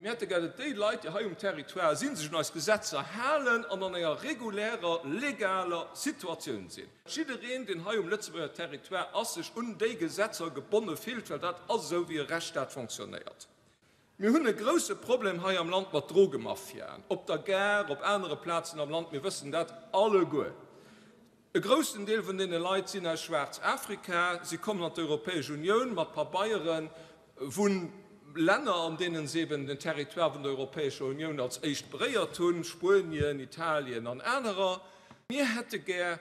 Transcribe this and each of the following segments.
Mir hätte gär, datt déi Leit, déi hei um Territoire sinn, sech un eis Gesetzer halen an an enger regulärer, legaler Situatioun sinn. Jiddereen, deen hei um Lëtzebuerger Territoire ass, sech un déi Gesetzer gebonne fillt, well dat ass esou, wéi e Rechtsstaat fonctionnéiert. Mir hunn e grousse Problem hei am Land mat Drogemafiaen, op der Gare, op anere Plazen am Land, mir wëssen dat alleguer. E groussen Deel vun deene Leit sinn aus Schwaarzafrika. Si kommen an d'Europäesch Unioun mat Pabeiere vu Länner, an deene se eben den Territoire vun der Europäescher Unioun als éischt beréiert hunn, Spuenien, Italien an anerer. Mir hätte gär,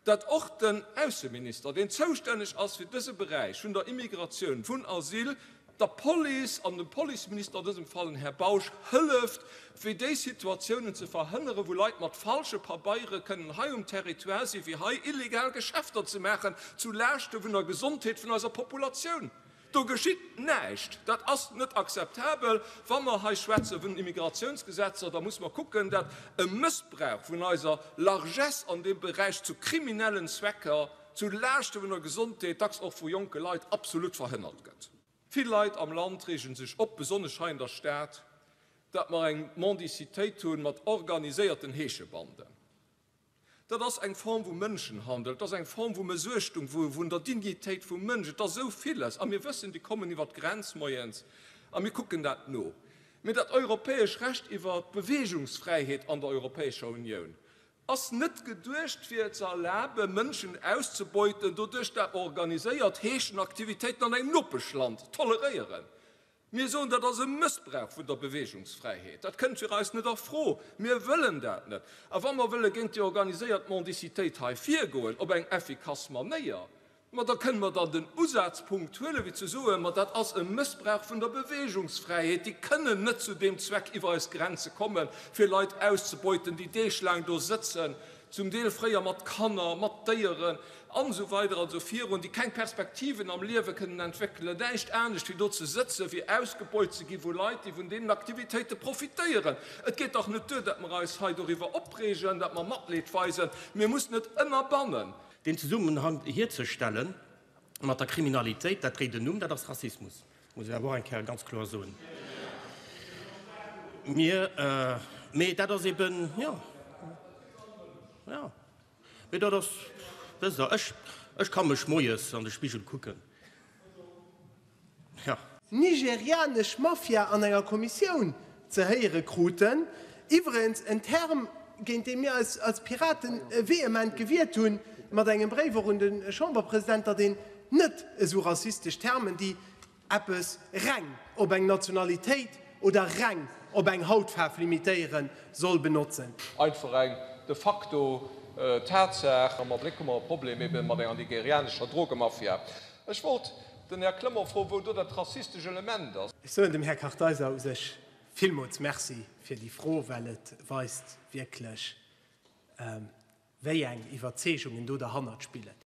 datt och den Ausseminister, deen zoustänneg ass fir dëse Beräich vun der Immigratioun, vun Asyl, der Police an dem Policeminister, an dësem Fall den Här Bausch, hëlleft, fir déi Situatiounen ze verhënneren, wou Leit mat falsche Pabeiere kënnen hei um Territoire sinn, fir hei illegal Geschäfter ze maachen, zu Laaschte vun der Gesondheet vun eiser Populatioun. Do geschitt näischt. Dat ass net akzeptabel. Wa mer hei schwätze vun Immigratiounsgesetzer, da muss mer kucken, dat e Mëssbrauch vun eiser Largesse an deem Beräich zu kriminellen Zwecker, zu Laaschte vun der Gesondheet, dacks och vu jonke Leit, absolut verhënnert gëtt. Vill Leit am Land reege sech op, besonnesch hei an der Stad, datt mer eng Mendicitéit hu mat organiséierten Heeschebanden. Dat ass eng Form vu Mënschenhandel, et ass eng Form vu Mëssuechtung vun der Dignitéit vum Mënsch, et ass esou villes. A mir wëssen, déi kommen iwwer d'Grenz moies a mir kucken dat no. Mee dat europäesch Recht iwwer d'Beweegungsfräiheet an der Europäescher Unioun ass net geduecht fir et ze erlaben, Mënschen auszebeuten, doduerch dat mer organiséiert Heeschenaktivitéiten an engem Nopeschland toleréieren. Mir soen, dat ass e Mëssbrauch vun der Beweegungsfräiheet. Dat kënnt fir eis net a Fro. Mir wëllen dat net. A wa mer wëlle géint déi organiséiert Mendicitéit hei virgoen op eng effikass Manéier, Ma da kënne mer dann den Usazpunkt huelen, fir ze soen, Ma dat ass e Mëssbrauch vun der Beweegungsfräiheet. Déi kënnen net zu deem Zweck iwwer eis Grenze kommen, fir Leit auszebeuten, déi deeglaang do sëtzen, zum Deel fréier mat Kanner, mat Déieren an esou weider an esou virun, déi keng Perspektiven am Liewe kënnen entwéckelen, näischt anescht wéi do ze sëtzen, fir ausgebeut ze gi vu Leit, déi vun deenen Aktivitéite profitéieren. Et geet dach net duer, datt mer eis hei doriwwer opreegen, datt mer Matleed weisen. Mir mussen et ënnerbannen. Deen Zesummenhang hierzestelle mat der Kriminalitéit, dat dréit en Numm, dat ass Rassismus, muss ech awer och eng Kéier ganz kloer soen. Mir, mee dat ass eben, jo, jo, mee dat ass, wësst Der, ech, ech ka mech moies an de Spigel kucken, Jo. Nigerianesch Mafia an enger Kommissioun ze héiere kruten. Iwwerens en Term, géint dee mir eis als Piraten vehement gewiert hunn, mat engem Bréif och un de Chamberpresident, datt een net esou rassistesch Termen, déi eppes reng op eng Nationalitéit oder reng op eng Hautfaarf limitéieren, soll benotzen. Einfach eng de facto Tatsaach. Am Abléck hu mer e Problem ebe mat enger nigerianescher Drogemafia. Ech wollt den Här Clement froen, wou do dat rassistesch Element ass. Ech soen dem Här Kartheiser u sech villmools Merci fir déi Fro, well et weist wierklech, wéi eng Iwwerzeegungen do derhannert spillen.